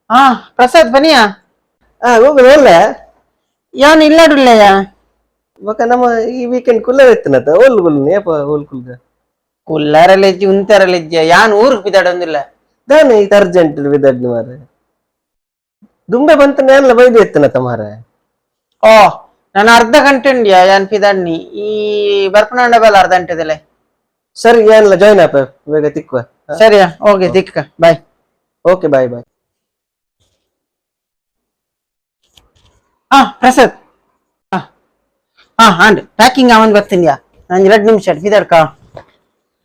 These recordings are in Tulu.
ಹಾ ಪ್ರಸಾದ್ ಬನಿಯಾ. ಗೋಕುಲ್ ಒಲ್ಲ. ಯಾನ್ ಇಲ್ಲಾಡುಲ್ಲಯ್ಯ. ಬೊಕ ನಮ್ಮ ಈ ವೀಕೆಂಡ್ ಕುಲ್ಲರ್ ಇತ್ತನತ ಓಲ್ ಕುಲ್ನ ಏಪ ಓಲ್ ಕುಲ್ದ. ಕುಲ್ಲಾರಲೆಜ್ಜಿ ಉಂತಾರಲೆಜ್ಜಿ ಯಾನ್ ಊರುಗ್ ಪಿದಾಡೊಂದಿಲ್ಲ. ದಾನೆ ಈತ ಅರ್ಜೆಂಟ್ ಬಿದಡ್ನಿ ಮಾರೆ, ದುಂಬೆ ಬಂತ ನೇನ್ಲ ಬೈದು ಎತ್ತನತ ಮಾರೆ. ಓ ನಾನು ಅರ್ಧ ಗಂಟೆ ಉಂಡ್ಯಾ, ಯಾನ್ ಪಿದಾಡ್ನಿ ಈ ಬರ್ಪನಾಂಡ ಬಲ ಅರ್ಧ ಗಂಟೆದಲೆ. ಸರಿ, ಏನ್ಲ ಜಾಯ್ನ್ ಆಪ, ಬೇಗ ತಿಕ್ಕುವ. ಸರಿಯಾ, ಓಕೆ ತಿಕ್ಕ, ಬಾಯ್. Okay, bye bye. ಹಾ ಪ್ರಸಾದ್, ಹಾ ಹಾ ಹಾಂಡ್ ಪ್ಯಾಕಿಂಗ್ ಅವನ್ ಬರ್ತೀನಿ, ನಾನು 2 ನಿಮಿಷ ಪಿದಾಡ್ಕ.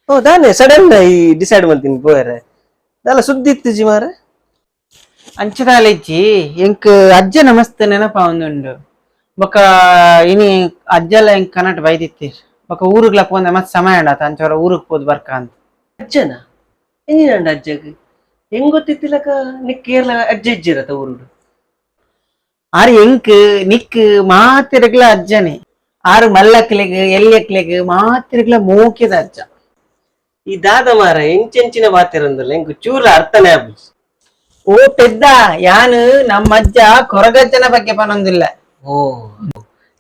ಓ ದಾನೆ ಸಡನ್ ಈ ಡಿಸೈಡ್ ಮಾಡ್ತೀನಿ ಪೋಯರೆ, ದಾಲ ಸುದ್ದಿ ಇತ್ತಿಜಿ ಮಾರೆ. ಅಂಚದಾಲೆಜ್ಜಿ, ಎಂಕ್ ಅಜ್ಜ ನಮಸ್ತೆ ನೆನಪ ಒಂದುಂಡು. ಬೊಕ ಇನಿ ಅಜ್ಜಲ ಎಂಕ್ ಕನ್ನಡ ಬೈದಿತ್ತೀರ್. ಬೊಕ ಊರುಗ್ಲ ಪೋಂದೆ ಮಸ್ತ್ ಸಮಯ ಉಂಡಾತ, ಅಂಚವರ ಊರುಗ್ ಪೋದು ಬರ್ಕ ಅಂತ. ಅಜ್ಜನ ಎಂಜಿನಂಡ ಅಜ್ಜಗ್ ಹೆಂಗ್ ಗೊತ್ತಿತ್ತಿಲಕ ನಿಕ್ ಕೇರಳ ಅಜ್ಜ ಇಜ್ಜಿರತ ಊರುಡು? ಆರ್ ಎಂಕ್ ನಿಕ್ ಮಾತೆರೆಗ್ಲ ಅಜ್ಜನೆ. ಆರು ಮಲ್ಲಕ್ಲೆಗ್ ಎಲ್ಯಕ್ಲೆಗ್ ಮಾತೆರೆಗ್ಲ ಮೋಕೆದ ಅಜ್ಜ. ಈ ದಾದ ಮಾರ ಎಂಚೆಂಚಿನ ಬಾತಿರಂದಲ್ಲ, ಎಂಕ್ ಚೂರ್ಲ ಅರ್ಥನೇ ಆಪುಜಿ. ಓ ಪೆದ್ದ, ಯಾನು ನಮ್ಮ ಅಜ್ಜ ಕೊರಗಜ್ಜನ ಬಗ್ಗೆ ಪನೊಂದಿಲ್ಲ. ಓ,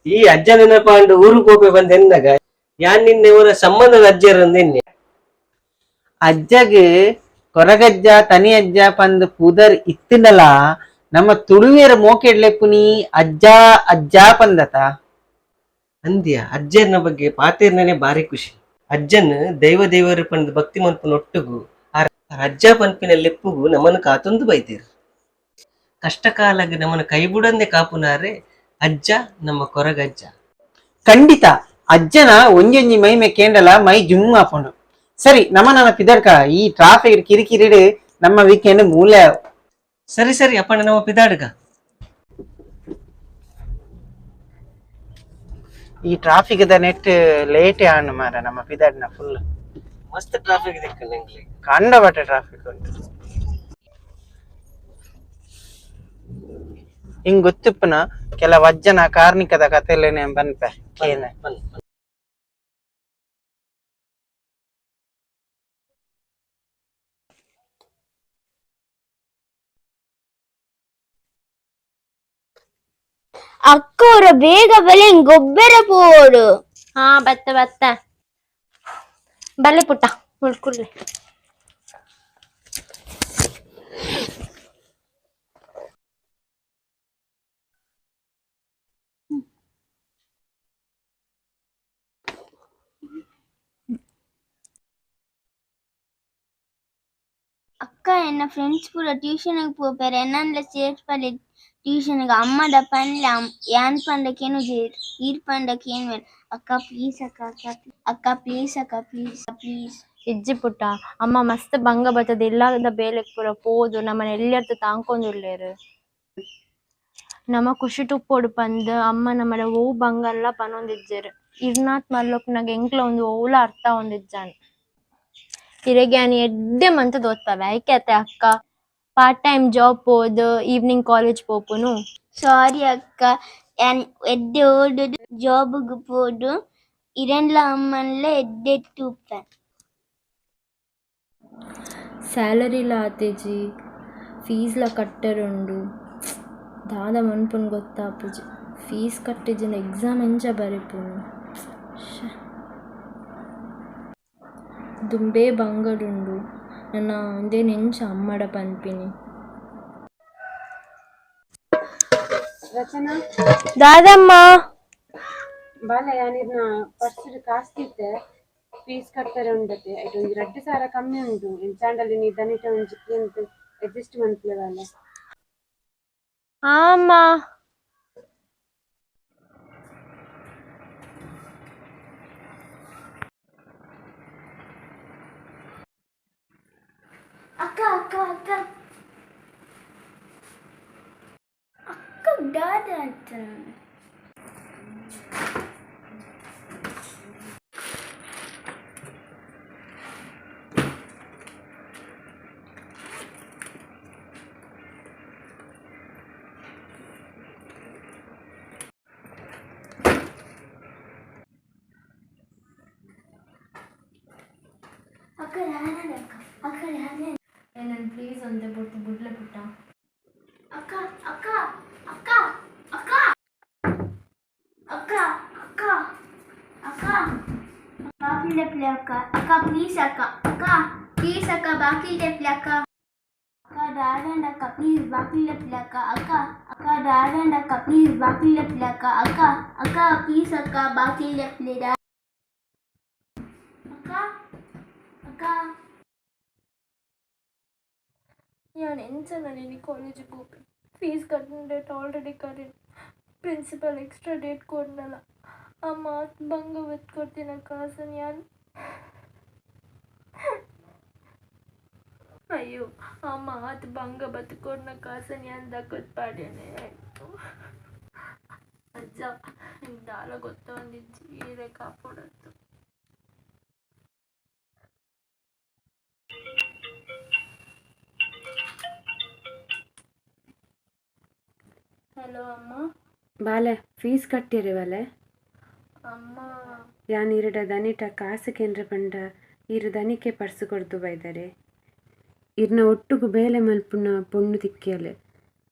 ಈ ಅಜ್ಜ ನೆನಪಾಂಡು ಊರು ಕೋಪೆ ಬಂದ ಎನ್ನಾಗ ಯಾನ್ ನಿನ್ನೆ ಊರ ಸಂಬಂಧದ ಅಜ್ಜರಂದ ಎನ್ನೆ. ಅಜ್ಜಗ್ ಕೊರಗಜ್ಜ ತನಿ ಅಜ್ಜ ಪಂದ್ ಪುದರ್ ಇತ್ತಿಂಡಲ ನಮ್ಮ ತುಳುವೆರ ಮೋಕೆಡ್ಲೆಪ್ಪುನಿ ಅಜ್ಜ ಅಜ್ಜ ಪಂದತ. ಅಂದ್ಯ, ಅಜ್ಜನ ಬಗ್ಗೆ ಪಾತೇರ್ನೇ ಬಾರಿ ಖುಷಿ. ಅಜ್ಜನ್ ದೈವ ದೇವರು ಪಂದ್ ಭಕ್ತಿ ಮನ್ಪುನ ಒಟ್ಟುಗು ಆರ್ ಅಜ್ಜ ಪನ್ಪಿನ ಲೆಪ್ಪುಗು ನಮನ ಕಾತೊಂದು ಬೈದೇರ್. ಕಷ್ಟ ಕಾಲಗ್ ನಮನ ಕೈ ಬುಡಂದೆ ಕಾಪುನಾರೆ ಅಜ್ಜ, ನಮ್ಮ ಕೊರಗಜ್ಜ. ಖಂಡಿತ, ಅಜ್ಜನ ಒಂಜೊಂಜಿ ಮೈ ಮೇ ಕೇಂಡಲ ಮೈ ಜುಮ್ ಆಪುಂಡು. ಸರಿ, ನಮ್ಮ ನನ್ನ ಪಿದರ್ಕ, ಈ ಟ್ರಾಫಿಕ್ ಕಿರಿಕಿರಿಡ್ ನಮ್ಮ ವೀಕೆಂಡ್ ಮೂಲೆ. ಸರಿ ಸರಿ ಅಪ್ಪಣ್ಣ, ನಮ್ಮ ಪಿದಾಡ್ಗ. ಈ ಟ್ರಾಫಿಕ್ the net late ಆಣ್ ಮಾರ ನಮ್ಮ ಪಿದಾಡ್ನ ಫುಲ್. ಮಸ್ತ್ ಟ್ರಾಫಿಕ್ ದಿಕ್ಕಂಡ್ ಎಂಗ್ಲಿಗ್. ಕಂಡಬಟ್ಟೆ ಟ್ರಾಫಿಕ್ ಉಂಟು. ಹಿಂಗ್ ಗೊತ್ತಿಪ್ಪನ ಕೆಲವು ಅಜ್ಜನ ಕಾರ್ಣಿಕದ ಕಥೆಲೇನೆ ಬನ್ಪೆ ಕೇನೆ. ಬನ್ನಿ. ಅಕ್ಕ ಅವರ ಬೇಗ ಬಲೆ ಗೊಬ್ಬರ ಪೋಡು. ಹಾ ಬತ್ತ ಬತ್ತ, ಬಲ್ಲೆ ಪುಟ್ಟ ಮುಳ್ಕುಡ್ಲೆ. ಅಕ್ಕ, ಎನ್ನ ಫ್ರೆಂಡ್ಸ್ ಪೂರ ಟ್ಯೂಷನ್ ಪೋಪೆರ್, ಎನ್ನನ್ಲ ಸೇರ್ಪಲೆ ಟ್ಯೂಷನ್. ಅಮ್ಮಡ ಪನ್ಲೆ, ಯಾನ್ ಪಂಡ ಕೇನುಜೆರ್, ಈರ್ ಪಂಡ ಕೇನುವೆರ್ ಅಕ್ಕ. ಪ್ಲೀಸ್ ಅಕ್ಕ, ಅಕ್ಕ ಅಕ್ಕ ಪ್ಲೀಸ್ ಅಕ್ಕ, ಪ್ಲೀಸ್ ಪ್ಲೀಸ್. ಇಜ್ಜಿ ಪುಟ್ಟ, ಅಮ್ಮ ಮಸ್ತ್ ಬಂಗ ಬತ್ತದ, ಇಲ್ಲಾದ ಬೇಲೆಗ್ ಪೂರ ಪೋದು ನಮ್ಮನ ಎಲ್ಯರ್ದು ತಾಂಕೊಂದುಲ್ಲೆರ್. ನಮ ಖುಷಿಟ್ ಉಪ್ಪೊಡು ಪಂದ್ ಅಮ್ಮ ನಮಡ ಒವು ಬಂಗನ್ಲ ಪನೊಂದಿಜ್ಜೆರ್. ಇರ್ನಾತ್ ಮಲ್ಲೊಪ್ನಗ ಎಂಕ್ಲ ಉಂದು ಒವುಲ ಅರ್ಥ ಆವೊಂದಿಜ್ಜಾಂಡ್. ಇರೆಗ್ ಯಾನ್ ಎಡ್ಡೆ ಮಂತ್ ಓದ್ಪವೆ, ಐಕೆ ಅತ್ತೆ ಅಕ್ಕ ಪಾರ್ಟ್ ಟೈಮ್ ಜಾಬ್ ಪೋದು ಈವ್ನಿಂಗ್ ಕಾಲೇಜ್ ಪೋಪುನು. ಸಾರಿ ಅಕ್ಕ, ಯಾನ್ ಎಡ್ಡೆ ಓಡುದು ಜಾಬ್ ಪೋದು ಇರೆನ್ಲ ಅಮ್ಮನ್ಲ ಎಡ್ಡೆ ತೂಪೆ. ಸ್ಯಾಲರಿಲ ಆತಿಜಿ, ಫೀಸ್ಲ ಕಟ್ಟೆರುಂಡು, ದಾದ ಮನ್ಪುನು ಗೊತ್ತಾಪುಜಿ. ಫೀಸ್ ಕಟ್ಟಿಜಿಂಡ ಎಕ್ಸಾಮ್ ಎಂಚ ಬರೆಪುನು? ಶ್ಯೆ, ದುಂಬೇ ಬಂಗಡುಂಡು, ನನ ಉಂದೆನ್ ಎಂಚ ಅಮ್ಮಡ ಪನ್ಪಿನಿ? ರಚನಾ. ದಾದಮ್ಮ? ಬಾಲೆ, ಯಾನಿರ್ನ ಪರ್ಸ್ಡ್ ಕಾಸ್ ದೀತೆ, ಫೀಸ್ ಕಟ್ಟರೆ ಉಂಡತೆ. ಐಟ್ ಒಂಜಿ 2000 ಕಮ್ಮಿ ಉಂಡು. ಎಂಚಾಂಡಲಿ ನೀ ದನಿಟ ಒಂಜಿ ಕೇಂದ್ ಅಡ್ಜಸ್ಟ್ ಮನ್ಪುಲೆ ಬಾಲೆ. ಆಮ್ಮ. ಅಕ್ಕ ಅಕ್ಕ ಅಕ್ಕ ಅಕ್ಕ, ದಾದ ಅಂತ? ಅಕ್ಕ ದಾದ, ಅಕ್ಕ ಅಕ್ಕ ದಾದ? ಎನನ್ ಪ್ಲೀಸ್ ಒಂತೆ ಪೊರ್ತು ಬುಡ್ಲೆ ಪುಟ್ಟ. ದೆಪ್ಲೆ ಅಕ್ಕ. ಅಕ್ಕ ಪ್ಲೀಸ್ ಅಕ್ಕ. ಅಕ್ಕ ಪ್ಲೀಸ್ ಅಕ್ಕ, ಬಾಕಿಲ್ ದೆಪ್ಲೆ ಅಕ್ಕ. ಅಕ್ಕ ದಾದಂಡ ಅಕ್ಕ, ಪ್ಲೀಸ್ ಬಾಕಿಲ್ ದೆಪ್ಲೆ ಅಕ್ಕ. ಅಕ್ಕ ಅಕ್ಕ ದಾದಂಡ ಅಕ್ಕ, ಪ್ಲೀಸ್ ಬಾಕಿಲ್ ದೆಪ್ಲೆ ಅಕ್ಕ. ಅಕ್ಕ ಅಕ್ಕ ಪ್ಲೀಸ್ ಅಕ್ಕ, ಬಾಕಿಲ್ ದೆಪ್ಲೆ ಅಕ್ಕ. ಅಕ್ಕ ಯಾನ್ ಎಂಚ ನಾ ಕಾಲೇಜಿಗೆ ಪೋಪೆ? ಫೀಸ್ ಕಟ್ಟಿನ date already current, principal extra date ಕೊಡ್ನಲ್ಲ. ಆ ಮಾತು ಬಂಗ ಬತ್ ಕೊಡ್ತೀನ ಕಾಸನ್ ಯಾನ್. ಅಯ್ಯೋ, ಆ ಮಾತು ಬಂಗ ಬತ್ ಕೊಡ್ನ ಕಾಸನ್ ಯಾನ್ ದಕ್ಕದ್ ಪಾಡ್ಯನೆ. ಅಜ್ಜ, ನಿಂಗೆ ದಾಲ ಗೊತ್ತೊಂದಿಜ್ಜಿ, ಈರೆ ಕಾಪೊಡತ್ತು. ಹಲೋ ಅಮ್ಮ. ಬಾಲೆ, ಫೀಸ್ ಕಟ್ಟಿರಿ ಬಾಲೆ. ಅಮ್ಮ. ಯಾನ್ ಇರಡ ದನಿಟ ಕಾಸು ಕೇಂದ್ರ ಪಂಡ ಇರು ದನಿಕೆ ಪರ್ಸು ಕೊಡ್ದು ಬೈದರೆ. ಇರ್ನ ಒಟ್ಟುಗು ಬೇಲೆ ಮಲ್ಪುನ ಪೊಣ್ಣು ತಿಕ್ಕಿಯಲೆ.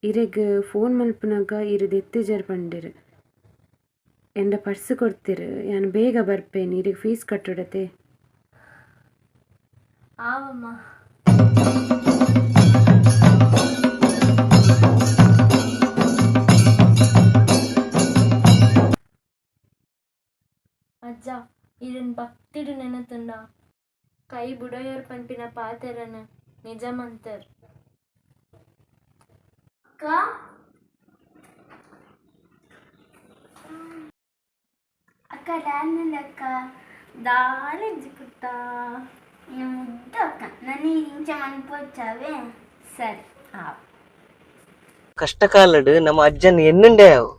ಇರೆಗ್ ಫೋನ್ ಮಲ್ಪುನಾಗ ಇರು ದೆತ್ತಿಜರ್ ಪಂಡಿರು. ಎಂಡ ಪರ್ಸು ಕೊಡ್ತಿರು, ಯಾನ್ ಬೇಗ ಬರ್ಪೇನೆ, ಇರೆಗ್ ಫೀಸ್ ಕಟ್ಟುಡತೆ. ಆವಮ್ಮ. ಅಜ್ಜ, ಇದನ್ ಭಕ್ತಿಡು ನೆನತುಂಡ ಕೈ ಬುಡಯರ್ ಪನ್ಪಿನ ಪಾತೆರನ ನಿಜಮಂತರ್. ಅಕ್ಕ ಅಕ್ಕ ದಾದಂಡ ಅಕ್ಕ. ದಾಲೆಂಜಿ ಪುಟ್ಟ. ಮುದ್ದು ಅಕ್ಕ, ನನ್ನ ಇಂಚ ಮನ್ಪೊಚ್ಚಾವೆ. ಸರಿ ಆವ್. ಕಷ್ಟ ಕಾಲಡ್ ನಮ್ಮ ಅಜ್ಜನ್ ಎನ್ನುಂಡೆ ಅವು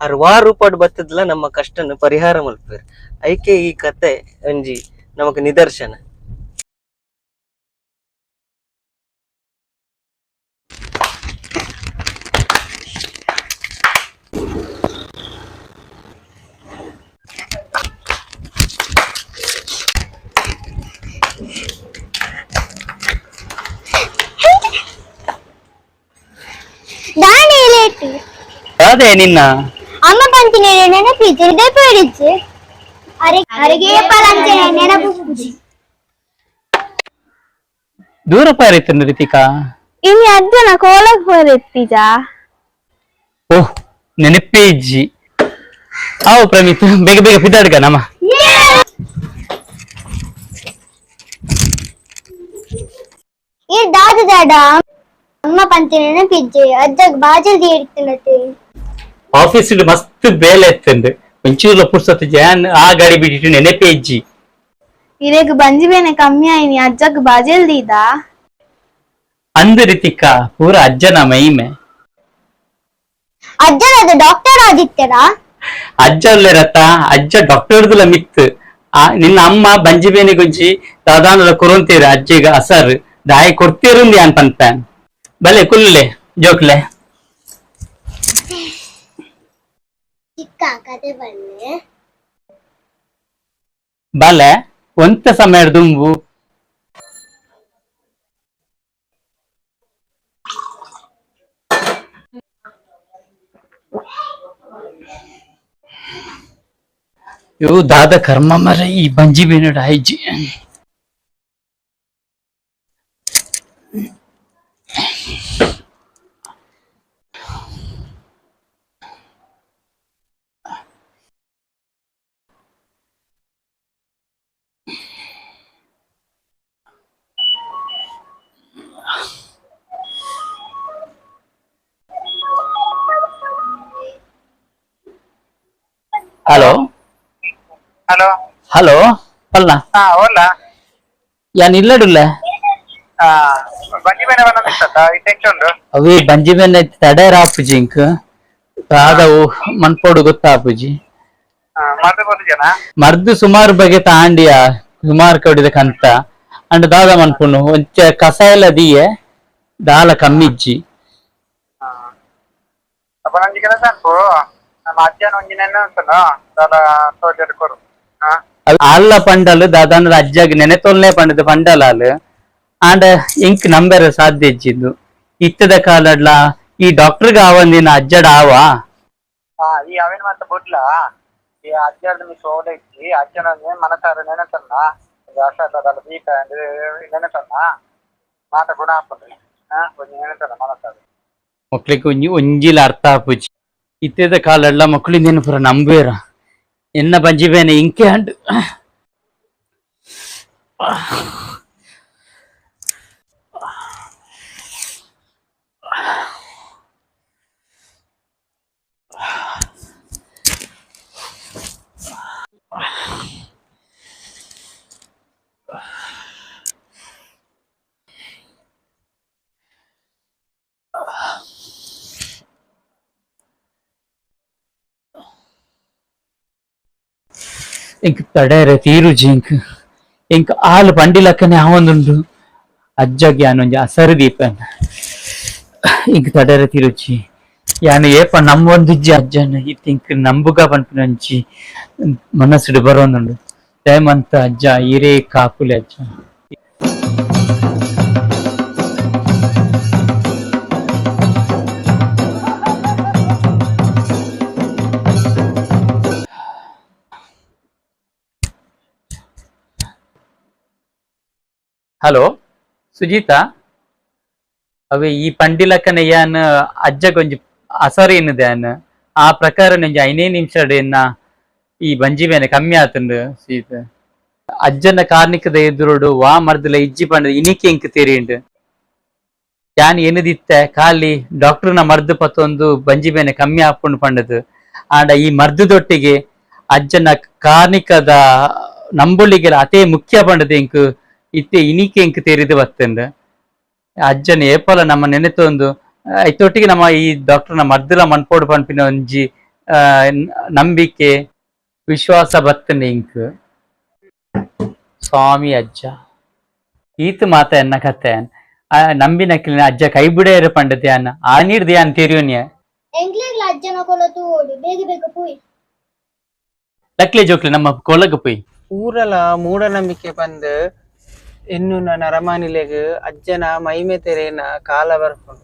ಆರ್ ವಾ ರೂಪಾಡ್ ಬತ್ತದ್ಲ ನಮ್ಮ ಕಷ್ಟನ ಪರಿಹಾರ ಮಲ್ಪೇರ್. ಐಕೆ ಈ ಕತೆ ಒಂಜಿ ನಮಕ್ ನಿದರ್ಶನ. ದಾನೆ ಲೇಟ್. ಅದೇ ನಿನ್ನ ಅಮ್ಮ ಪಂಚಿನ ನೆನಪಿತ್ತು ದೆಪ್ಪಿಡಿச்சு ಅರೆ ಅರೆಗೆ ಪಲಂಚನೆ ನೆನಪು ಪೂಜಿ. ದೂರ ಪಾರಿತನ ರಿತಿಕಾ. ಇನ್ನು ಅಜ್ಜನ ಕೋಲಕ್ ಹೋರೆತ್ತೀಜಾ. ಓಹ್, ನೆನಪೇ ಇಜ್ಜಿ. ಆವು ಪ್ರಮಿತ್, ಬೇಗ ಬೇಗ ಪಿದಾಡ್ಗ ನಮ್ಮ. ಈ ದಾದ ದಾಡ ಅಮ್ಮ ಪಂಚಿನ ನೆನಪಿಜ್ಜೆ, ಅಜ್ಜಗ್ ಬಾಜಲ್ ತೀರ್ತಿನತೆ. ಆಫೀಸ್ ಮಸ್ತ್ ಬೇಲೆ ಎತ್ತಂದು ಒಂಚೂರ್ಲ ಪುರ್ಸತ್ ಜಾನ್ ಆ ಗಾಡಿ ಬಿಟ್ಟಿಟ್ಟು ನೆನಪೇ ಇಜ್ಜಿ. ಇರೆಗ್ ಬಂಜಿ ಬೇನೆ ಕಮ್ಮಿ ಆಯ್ನಿ, ಅಜ್ಜಗ್ ಬಾಜಲ್ ದೀದಾ. ಅಂದು ರಿತಿಕಾ, ಪೂರ ಅಜ್ಜನ ಮಹಿಮೆ. ಅಜ್ಜನದು ಡಾಕ್ಟರ್ ಆದಿತ್ಯರಾ? ಅಜ್ಜ ಉಲ್ಲೇರತ್ತ, ಅಜ್ಜ ಡಾಕ್ಟರ್ದುಲ ಮಿತ್. ಆ ನಿನ್ನ ಅಮ್ಮ ಬಂಜಿ ಬೇನೆ ಗುಂಜಿ ದಾದಾನಲ ಕೊರೊಂತೀರ ಅಜ್ಜಿಗ ಅಸರ್ ದಾಯಿ ಕೊಡ್ತೀರುಂದಿ ಅನ್ ಪನ್ಪನ್. ಬಲೆ ಕುಲ್ಲುಲೆ ಜೋಕ್ಲೆ. ಚಿಕ್ಕ ಕತೆ ಬನ್ನಿ. ಬಲೆ, ಒಂತ ಸಮಯ ದುಂಬು. ಇವು ದಾದ ಕರ್ಮ ಮರ ಈ ಬಂಜಿ ಬೇನಡ ಐಜಿ. Hello. Hello. Hello ಪಲ್ಲ. ಹಾ, ಓಲ. ಯಾನ್ ಇಲ್ಲಡುಲ್ಲ. ಹಾ, ಬಂಜಿ ಬೇನೆ ಬಂದಿತ್ತ ಇತ್ತೆ ಉಂಡು. ಅವೇ ಬಂಜಿ ಬೇನೆ ತಡೆ ರಾಪುಜಿ ಇಂಕ್ ದಾದವು ಮನ್ಪೋಡು ಗೊತ್ತಾಪುಜಿ. ಮರ್ದು ಗೊತ್ತಿಜನ. ಮರ್ದು ಸುಮಾರು ಬಗೆ ತಾಂಡಿಯ, ಸುಮಾರು ಕಡಿದ ಕಂತ ಅಂಡ್ ದಾದ ಮನ್ಪುನು ಒಂಚ ಕಸಾಯಲ ದಿಯೆ, ದಾಲ ಕಮ್ಮಿಜ್ಜಿ. ಅಪ್ಪ, ನಂಜಿ ಕೆಲಸ ಅನ್ಪು, ನಮ್ಮ ಅಜ್ಜನ ಒಂಜಿ ನೆನ್ನೆ ಉಂಟುನು ದಾಲ ತೋಜಡ್ ಕೊರು. ಹಾ. ಅಲ್ಲ ಪಂಡಲ್ ದಾದಾನ ಅಜ್ಜಗ್ ನೆನೆ ತೊಲ್ನೆ ಪಂಡದ ಪಂಡಲ ಅಲ್ ಆಂಡ ಇಂಕ್ ನಂಬೆರ ಸಾಧ್ಯ ಇಜ್ಜಿದ್ದು ಇತ್ತದ ಕಾಲಡ್ಲ ಈ ಡಾಕ್ಟರ್ಗ ಆವಂದಿನ ಅಜ್ಜಡ ಆವಾ. ಹಾ, ಈ ಅವೇನ್ ಮಾತ ಬುಡ್ಲ. ಈ ಅಜ್ಜನ ಮಿಸ್ ಓಲ ಇತ್ತಿ ಅಜ್ಜನ ಮನಸಾರ ನೆನಸನ್ನ ಅಸದ ಬೀಕ ನೆನಸನ್ನ ಮಾತ ಗುಣ ಆಪುಂಡು. ಹಾ ಒಂಜಿ ನೆನಸನ್ನ ಮನಸಾರ. ಮಕ್ಳಿಗೆ ಒಂಜಿ ಒಂಜಿಲ ಅರ್ಥ ಆಪುಜಿ. ಇತ್ತೆದ ಕಾಲಡ್ಲ ಮಕ್ಕಳಿಂದ ಪೂರ ನಂಬೇರ ಎನ್ನ ಬಂಜಿ ಬೇನೆ ಇಂಕೆ ಅಂಡ್. ಇಂಕ್ ತಡೆರೆ ತೀರುಜಿ ಇಂಕ್ ಇಂಕ್ ಆಲ್ ಬಂಡಿಲಕ್ಕನೆ ಆವೊಂದುಂಡು. ಅಜ್ಜಗ್ ಯಾನ್ ಒಂಜಿ ಅಸರು ದೀಪನ್. ಇಂಕ್ ತಡೆರೆ ತೀರುಜಿ. ಯಾನ್ ಏಪ ನಂಬೊಂದಿಜ್ಜಿ ಅಜ್ಜನ್, ಇತ್ತೆ ಇಂಕ್ ನಂಬುಗ ಪನ್ಪಿನಂಚಿ ಮನಸ್ಸುಡು ಬರೋಂದುಂಡು. ದಯಮಂತ ಅಜ್ಜ ಈರೇ ಕಾಪುಲೆ ಅಜ್ಜ. ಹಲೋ ಸುಜೀತಾ, ಅವೇ ಈ ಪಂಡಿಲಕ್ಕನ ಯಾನ್ ಅಜ್ಜಗೊಂಜಿ ಅಸರ್ ಏನಿದೆ ಯಾನ್ ಆ ಪ್ರಕಾರ ಒಂಜಿ ಐನೇ ನಿಮಿಷ ಎನ್ನ ಈ ಬಂಜಿ ಬೇನೆ ಕಮ್ಮಿ ಆತುಂಡು ಸುಜೀತ. ಅಜ್ಜನ ಕಾರ್ನಿಕದ ಎದುರುಡು ವಾ ಮರ್ದಲ ಇಜ್ಜಿ ಪಂಡ ಇನಿಕೆ ಇಂಕ್ ತೆರಿಂಡು. ಯಾನ್ ಏನದಿತ್ತೆ ಖಾಲಿ ಡಾಕ್ಟರ್ನ ಮರ್ದು ಪತ್ತೊಂದು ಬಂಜಿ ಬೇನೆ ಕಮ್ಮಿ ಆಪುಂಡು ಪಂಡದು. ಆಂಡ ಈ ಮರ್ದುದೊಟ್ಟಿಗೆ ಅಜ್ಜನ ಕಾರ್ನಿಕದ ನಂಬುಳಿಗೆ ಅತೇ ಮುಖ್ಯ ಪಂಡದು ಇಂಕ್ ಇತ್ತೆ ಇನಿಕೆ ಇಂಕ್ ತೆರಿದು ಬತ್ತುಂಡು. ಅಜ್ಜನ ಏಪಲ ನಮ್ಮ ನೆನೆತೊಂದು ಐತೊಟ್ಟಿಗೆ ನಮ್ಮ ಈ ಡಾಕ್ಟರ್ನ ಮರ್ದುಲ ಮನ್ಪೋಡು ಪನ್ಪಿನ ಒಂಜಿ ನಂಬಿಕೆ ವಿಶ್ವಾಸ ಬತ್ತುಂಡು ಇಂಕ್. ಸ್ವಾಮಿ ಅಜ್ಜ ಈತ ಮಾತ ಎನ್ನ ಕತೆ ನಂಬಿನಕ್ಲಿನ ಅಜ್ಜ ಕೈ ಬಿಡೇರು ಪಂಡದೆ ಅನ್ನ ಆ ನೀರ್ದೆ ಅನ್ ತೆರಿಯೋನ್ಯ. ಎಂಕ್ಲೆಗ್ಲ ಅಜ್ಜನ ಕೊಲ ತೂವೊಡು, ಬೇಗ ಬೇಗ ಪೋಯಿ. ಲಕ್ಲೆ ಜೋಕ್ಲೆ ನಮ್ಮ ಕೊಲಗ ಪೋಯಿ. ಊರಲ ಮೂಢನಂಬಿಕೆ ಬಂದು ಎನ್ನುನ ನರಮಾನಿಲೆಗ್ ಅಜ್ಜನ ಮೈಮೆ ತೆರೇನ ಕಾಲ ಬರ್ಪುಂಡು.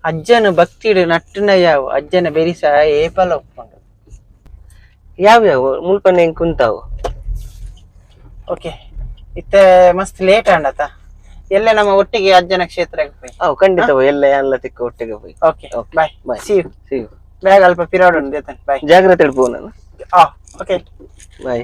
ಅಜ್ಜನ ಭಕ್ತಿಡು ನಟ್ಟುನ ಯಾವು ಅಜ್ಜನ ಬೆರಿಸ ಏಪಲ ಉಪ್ಪುಂಡು. ಯಾವ ಯಾವ ಮುಲ್ಪನೆ ಹೆಂಗ್ ಕುಂತಾವು. ಓಕೆ, ಇತ್ತೆ ಮಸ್ತ್ ಲೇಟ್ ಆಂಡತ, ಎಲ್ಲ ನಮ್ಮ ಒಟ್ಟಿಗೆ ಅಜ್ಜನ ಕ್ಷೇತ್ರಕ್ಕೆ ಪೋಯಿ. ಅವು ಖಂಡಿತ ಎಲ್ಲ ಎಲ್ಲ ತಿಕ್ಕ ಒಟ್ಟಿಗೆ ಪೋಯಿ. Okay. Okay. Bye. Bye. See you. See you. ಬೇಗ ಅಲ್ಪ ಪಿರಾಡ್ ಉಂಡು ದೇತನ್. ಬಾಯ್. ಜಾಗ್ರತೆ ಇಡ್ಪೋ ನಾನು. ಆ okay. Bye.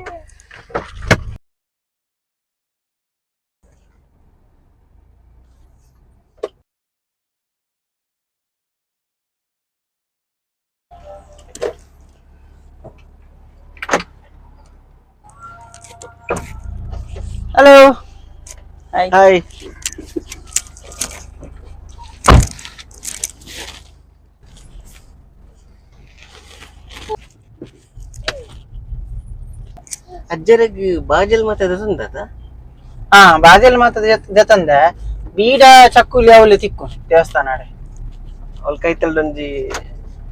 Hello. Hi. Hi. ಅಜ್ಜರಗ್ ಬಾಜಲ್ ಮಾತ ಉಂದತ? ಹಾ, ಬಾಜಲ್ ಮಾತ ದೆತಂದೆ. ಬೀಡ ಚಕ್ಕುಲಿ ಅವಲಿ ತಿಕ್ಕು ದೇವಸ್ಥಾನ ಆಡೆ. ಅವಳ ಕೈತಲ್ದೊಂಜಿ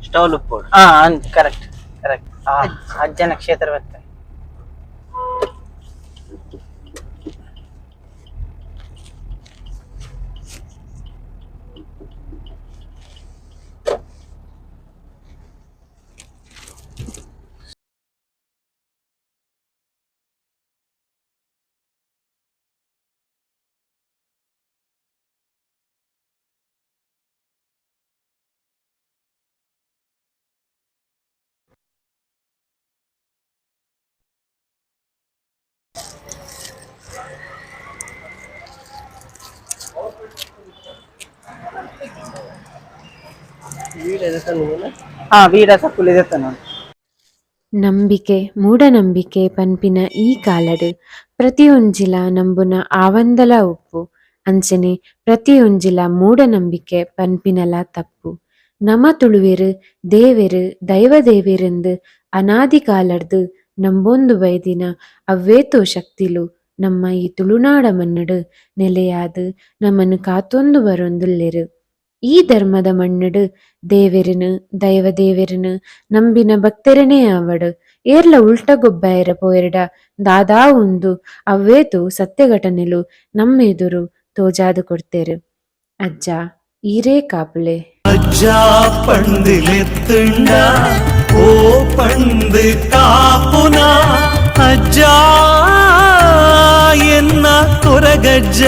ಸ್ಟಾಲ್ ಉಪ್ಪೋಡು. ಹಾ ಅಂದ್ ಕರೆಕ್ಟ್ ಕರೆಕ್ಟ್. ಹಾ, ಅಜ್ಜನ ಕ್ಷೇತ್ರ ಬರ್ತದೆ. ಹಾ, ಬೀಡ ಚಕ್ಕುಲಿ ದೆತ್ತನ. ನಂಬಿಕೆ ಮೂಢನಂಬಿಕೆ ಪನ್ಪಿನ ಈ ಕಾಲಡ್ ಪ್ರತಿಯೊಂಜಿಲ ನಂಬುನ ಆವಂದಲ ಉಪ್ಪು, ಅಂಚನೆ ಪ್ರತಿಯೊಂಜಿಲ ಮೂಢನಂಬಿಕೆ ಪನ್ಪಿನಲ ತಪ್ಪು. ನಮ ತುಳುವೆರ್ ದೇವೆರ್ ದೈವ ದೇವೆರೆಂದು ಅನಾದಿ ಕಾಲಡ್ದು ನಂಬೊಂದು ಬೈದಿನ ಅವ್ವೇತೋ ಶಕ್ತಿಲು ನಮ್ಮ ಈ ತುಳುನಾಡ ಮಣ್ಣುಡು ನೆಲೆಯಾದ್ ನಮನ್ ಕಾತೊಂದು ಬರೊಂದುಲ್ಲೆರ್. ಈ ಧರ್ಮದ ಮಣ್ಣುಡು ದೇವೆರೆನ್ ದೈವ ದೇವೆರೆನ್ ನಂಬಿನ ಭಕ್ತೆರೆನೇ ಆವಡ್ ಏರ್ಲ ಉಲ್ಟ ಗೊಬ್ಬಾಯೆರ ಪೋಯೆರ್ಡ ದಾದಾ ಉಂದು ಅವ್ವೇತೋ ಸತ್ಯ ಘಟನೆಲು ನಮ್ಮೆದುರು ತೋಜಾದ್ ಕೊಡ್ತೇರ್. ಅಜ್ಜ ಈರೇ ಕಾಪುಲೆ. ಅಜ್ಜ ಪಂಡಿಲೆತ್ತುಂಡ. ಓ ಪಂದ್ ಕಾಪುನ ಅಜ್ಜ, ಎನ್ನ ಕೊರಗಜ್ಜ.